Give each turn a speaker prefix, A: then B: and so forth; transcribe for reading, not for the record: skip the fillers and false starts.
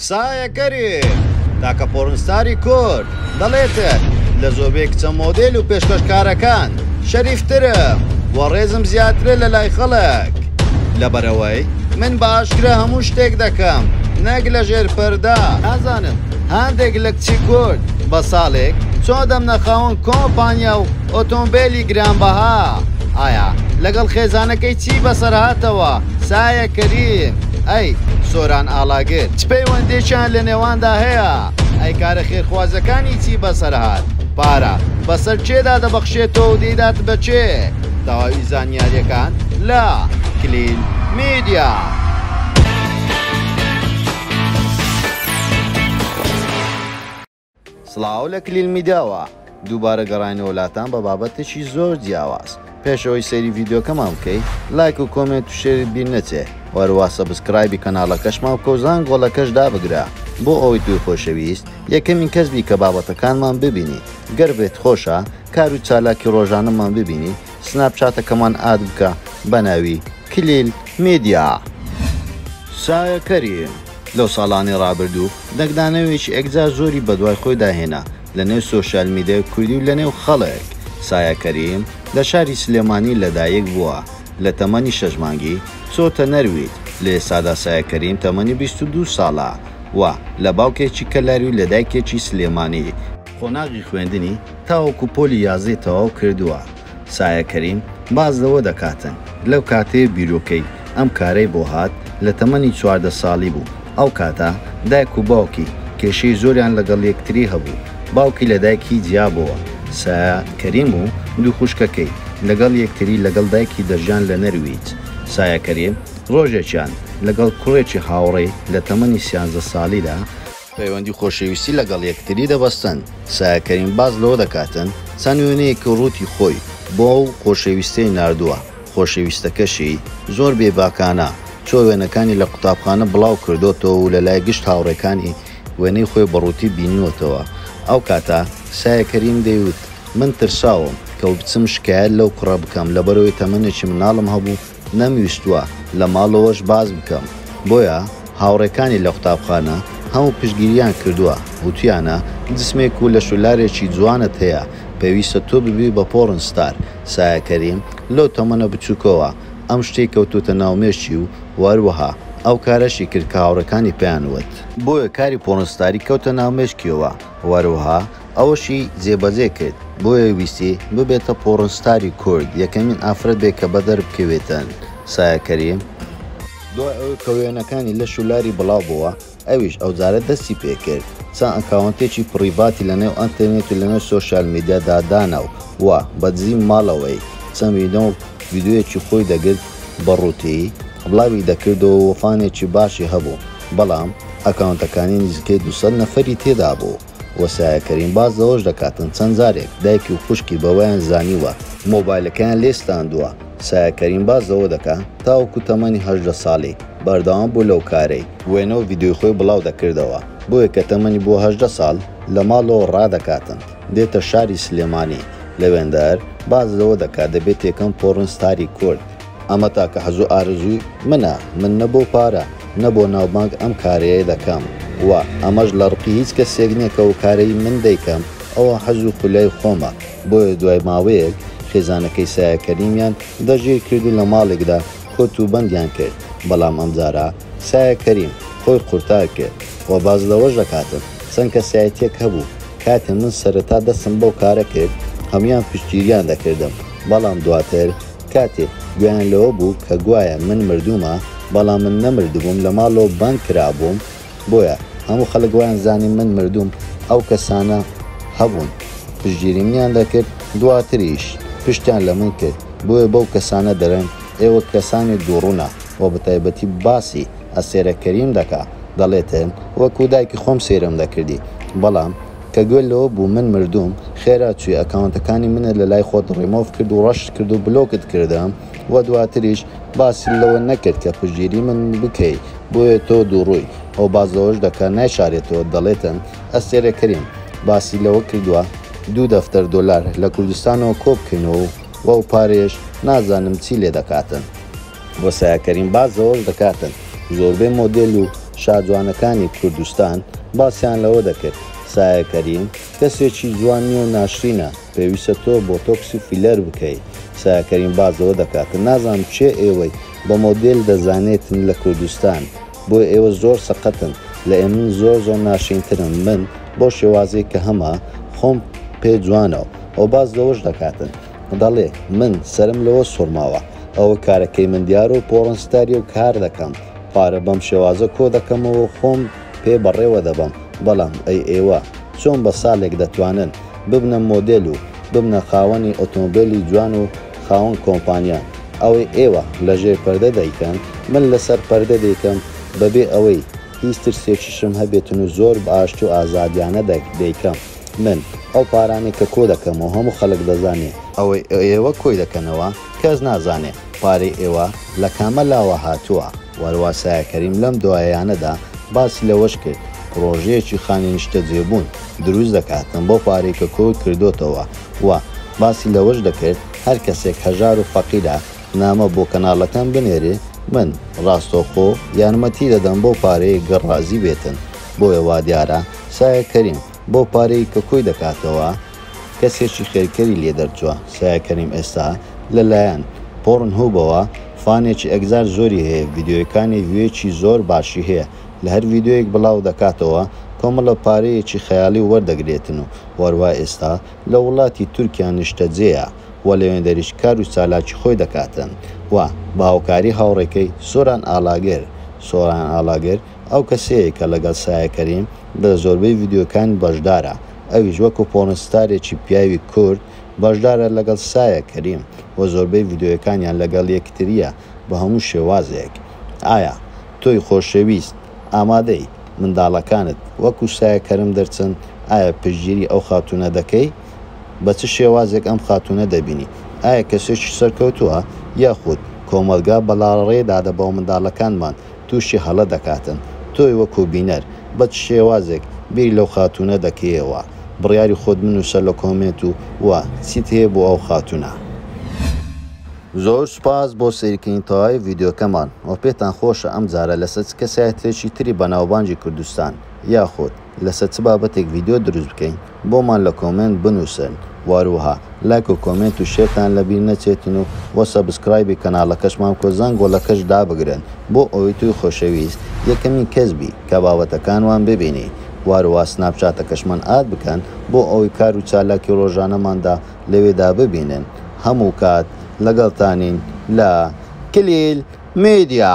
A: سایە کەریم، تاکە porn star ی کورد، دەڵێتن، لە زۆربەی کچە مۆدێل و پێشکەشکارەکان شەریفترم و ڕێزم زیاترە لە لای خەڵک. لەبەرئەوەی من بە ئاشکرا هەموو شتێک دەکەم نەک لە ژێر پەردە. نازانم هەندێک لە کچی کورد بە ساڵێک چۆن دەبنە خاوەن کۆمپانیا و ئۆتۆمبێلی گرانبەها؟ ئایا لەگەڵ خێزانەکەی چی بەسەر هاتەوە؟ سایە کەریم، ئەی سۆران ئاڵاگر چ پەیوەندیەکیان لە نێواندا هەیە؟ ئەی کارە خێرخوازەکانی چی بەسەر هات؟ پارە بەسەر کێدا دەبەخشێتەوە و دەیدات بە کێ؟ تەواوی زانیاریەکان لە کلیل میدیا. سڵاو لە کلیل میدیاوە دووبارە گەڕاینەوە لاتان بە بابەتێکی زۆر جیاواز پێش ئەوەی سەیری ڤیدیۆکەمان بکەی لایک و comment و share ت بیر نەچێ وەروا subscribe ی کەناڵەکەشمان بکە و زانگۆڵەکەش دابگرە بۆ ئەوەی تۆی خۆشەویست یەکەمین کەس بی کە بابەتەکانمان ببینی گەر بێت خۆشە کار و چالاکی ڕۆژانەمان ببینی سناپچاتەکەمان add بکە بەناوی کلیل میدیا. سایە کەریم لەو ساڵانەی ڕابردوو دەنگدانەوەیەکی ئێکجار زۆری بەدوای خۆیدا هێنا لەنێو سۆشیال میدیای کوردی و لەنێو خەڵک. سایە کەریم لە شاری سلێمانی لەدایک بووە، لە تەمەنی شەش مانگی چۆتە نەرویج، لە ئێستادا سایە کەریم تەمەنی 22 ساڵە و لە باوکێکی کەلاری و لە دایکێکی سلێمانی. قۆناغی خوێندنی تاوەکو پۆلی یازدەی تەواو کردووە. سایە کەریم باس لەوە دەکاتن، لەو کاتەی بیرۆکەی ئەم کارەی بۆ هات لە تەمەنی 14 ساڵی بوو، ئەو کاتە دایک و باوکی کێشەی زۆریان لەگەڵ یەکتری هەبوو، باوکی لە دایکی جیابۆوە، سایە کەریم و دوو خوشکەکەی لەگەڵ یەکتری لەگەڵ دایکی دەژیان لە نەرویج. سایە کەریم ڕۆژێکیان لەگەڵ کوڕێکی هاوڕێی لە تەمەنی 13 ساڵیدا، پەیوەندی خۆشەویستی لەگەڵ یەکتری دەبەستن، سایە کەریم باس لەوە دەکاتن چەند وێنەیەکی ڕووتی خۆی بۆ ئەو خۆشەویستەی ناردووە، خۆشەویستەکەشی زۆر بێباکانە چووە وێنەکانی لە قوتابخانە بڵاو کردۆتەوە و لەلای گشت هاوڕێکانی وێنەی خۆی بە ڕووتی بینیوەتەوە، ئەو کاتە سایە کەریم دەیوت من ترساوم کە بچم شکایەت لەو کوڕە بکەم لەبەرئەوەی تەمەنێکی مناڵم هەبوو نەمویستووە لە ماڵەوەش باس بکەم، بۆیە هاوڕێکانی لە قوتابخانە هەموو پشتگیریان کردووە، وتویانە جسمێک و لەشولارێکی جوانت هەیە، پێویستە تۆ ببی بە porn star. سایە کەریم لەو تەمەنە بچووکەوە ئەم شتەی کەوتۆتە ناو مێشکی و هەروەها ئەو کارەشی کرد کە هاوڕێکانی پێیان وت. بۆیە کاری porn star ی کەوتە ناو مێشکیەوە و هەروەها ئەوەشی جێبەجێ کرد، بۆیە ویستی ببێتە porn star ی کورد، یەکەمین ئافرەت بێت کە بەدەر بکەوێتن، سایە کەریم، دوای ئەوەی کە وێنەکانی لەش و لاری بڵاو بۆوە، ئەویش ئەوجارە دەستی پێکرد چەند account ێکی private ی لەنێو ئەنتەرنێت و لەنێو سۆشیال میدیادا دانا و و بە دزی ماڵەوەی چەند وێنە و ڤیدیۆیەکی خۆی دەگرت بە ڕووتی بڵاوی دەکردەوە و fan ێکی باشی هەبوو، بەڵام account ەکانی نزیکەی 200 نەفەری تێدابوو. وە سایە کەریم باس لەوەش دەکاتن چەند جارێک دایکی و خوشکی بەوەیان زانیوە مۆبایلەکەیان لێ ستاندووە، سایە کەریم باس لەوە دەکا تاوەکو تەمەنی 18 ساڵی بەردەوام بوو لەو کارەی وێنە و ڤیدیۆی خۆی بڵاو دەکردەوە، بۆیە کە تەمەنی بووە 18 ساڵ لە ماڵەوە ڕادەکاتن دێتە شاری سلێمانی لەوێندەر باس لەوە دەکا دەبێتە یەکەم porn star ی کورد. ئەمە تاکە حەز و ئارەزووی منە، من نە بۆ پارە، نە بۆ ناوبانگ ئەم کارەیە دەکەم و ئەمەش لە ڕقی هیچ کەسێک نییە کە ئەوکارەی من دەیکەم ئەوە حەز و خولیای خۆمە، بۆیە دوای ماوەیەک خێزانەکەی سایە کەریمیان دەستگیر کرد و لە ماڵێکدا کۆت و بەندیان کرد، بەڵام ئەمجارە سایە کەریم خۆی قورتار کرد و باس لەوەش دەکاتن چەند کەسایەتیەک هەبوو کاتێ من سەرەتا دەستم بەو کارە کرد هەموویان پشتگیریان دەکردم، بەڵام دواتر کاتێ گوێیان لەوە بوو کە گوایە من مردوومە، بەڵام من نەمردبووم لە ماڵەوە بەند کرابووم، بۆیە هەموو خەڵک وایان زانی من مردووم، ئەو کەسانە هەبوون پشتگیری منیان دەکرد، دواتریش پشتیان لە من کرد، بۆیە بەو کەسانە دەرێم ئێوە کەسانی دووڕوونە و بەتایبەتی باسی ئەستێرە کەریم دەکا دەڵێتن وەکو دایکی خۆم سەیرم دەکردی، بەڵام کە گوێت لەوە بوو من مردووم خێرا چووی ئەکاونتەکانی منت لەلای خۆت ڕیمۆڤ کرد و ڕەشت کرد و بلۆکت کردم و دواتریش باست لەوە نەکرد کە پشتگیری من بکەی بۆیە تۆ دووڕووی ئەو باس لەوەش دەکا نایشارێتەوە دەڵێتن ئەستێرە کەریم باسی لەوە کردووە دوو دەفتەر دۆلار لە کوردستانەوە کۆبکەینەوە و ئەو پارەیەش نازانم چی لێدەکاتن. وە سایە کەریم باس لەوەش دەکاتن زۆربەی مۆدێل و. شاجوانەکانی کوردستان باسیان لەوە دەکرد سایە کەریم کەسێکی جوان نیە و ناشرینە پێویستە تۆ بۆتۆکس و فیلەر بکەی سایە کەریم باس لەوە دەکات نازانم کێ ئێوەی بە مۆدێل دەزانێتن لە کوردستان بۆیە ئێوە زۆر سەقەتن لە ئێمن زۆر زۆر ناشرینترن من بەو شێوازەی کە هەمە خۆم پێ جوانە و باس لەوەش دەکاتن دەڵێ من سەرم لەوە سوڕماوە ئەوە کارەکەی من دیارە و پۆڕن ستاریە و کار دەکەم پارە بەم شێوازە کۆ دەکەمەوە و خۆم پێ بەڕێوە دەبەم بەڵام ئەی ئێوە چۆن بە سالێک دەتوانن ببنە مۆدێل و ببنە خاوەنی ئۆتۆمبێلی جوان و خاوەن کۆمپانیا ئەوەی ئێوە لە ژێر پەردە دەیکەن من لەسەر پەردە دەیکەم بەبێ ئەوەی هیچ ترسێکیشم هەبێتن و زۆر بە ئاشتی و ئازادیانە دەیکەم من ئەو پارانەی کە کۆ دەکەمەوە هەموو خەلک دەزانێ، ئەوەی ئێوە کۆی دەکەنەوە کەس نازانێ پارەی ئێوە لە کامە لاوە هاتووە، وەروا سایە کەریم لەم دوایانەدا باسی لەوەش کرد پرۆژەیەکی خانی نیشتەجێبوون دروست دەکاتن بەو پارەی کە کۆی کردۆتەوە و باسی لەوەش دەکرد هەر کەسێک هەژار و فەقیرە نامە بۆ کەناڵەکەم بنێرێ من ڕاستەوخۆ یارمەتی دەدەم بەو پارەیەی گەر ڕازی بێتن بۆیە وادیارە سایە کەریم بەو پارەی کە کۆی دەکاتەوە کەسێکی خێرکەری لێ دەرچوە سایە کەریم ئێستا لە لایەن پۆڕن هوبەوە فانێکی ئەکجار زۆری هەیە ڤیدیۆیەکانی ڤیوێکی زۆر باشی هەیە لە هەر ڤیدیۆیەک بڵاو دەکاتەوە کۆمەڵە پارەیەکی خەیاڵی وەردەگرێتن و وەروا ئێستا لە وڵاتی تورکیا نیشتەجێیە و لەوێندەریش کار و چالاکی خۆی دەکاتن و بە هاوکاری هاوڕێکەی سۆران ئالاگر سۆران ئالاگر ئەو کەسەیە کە لەگەڵ سایە کەریم لە زۆربەی ڤیدیۆکانی بەشدارە ئەویش وەکو پۆڕن ستارێکی پیاوی کورد بەشدارە لەگەڵ سایە کەریم و زۆربەی ڤیدیۆیەکانیان لەگەڵ یەکتریە بە هەموو شێوازێک ئایا تۆی خۆشەویست ئامادەی منداڵەکانت وەکو سایە کەرم دەرچن ئایا پشتگیری ئەو خاتوونە دەکەی بە چ شێوازێک ئەم خاتوونە دەبینی ئایا کەسێکی سەرکەوتووە یاخود کۆمەڵگا بەلاڕێدا دەبا و منداڵەکانمان تووشی هەڵە دەکاتن تۆی وەکو بینەر بە چ شێوازێک بیر لەو خاتوونە دەکەیەوە بڕیاری خۆت بنووسە لە کۆمێنت و وە چیت هەیە بۆ ئەو خاتوونە. زۆر سوپاس بۆ سەیرکردنی تەواوی ڤیدیۆکەمان وە پێتان خۆشە ئەم جارە لەسەر چ کەسایەتیەکی تری بەناوبانگی کوردستان یاخود لەسەر چ بابەتێک ڤیدیۆ دروست بکەین بۆمان لە کۆمێنت بنوسن وەهەروەها لایک و کۆمێنت و share تان لەبیر نەچێتن و وە subscribe ی کەناڵەکەشمان بکە و زەنگۆڵەکەش دابگرن بۆ ئەوەی تۆی خۆشەویست یەکەمین کەس بی کە بابەتەکانمان ببینی وەهەروەها سناپچاتەکەشمان add بکەن بۆ ئەوەی کار و چالاکی ڕۆژانەماندا لەوێدا ببینن هەموو کات لەگەڵتانین لە کلیل میدیا.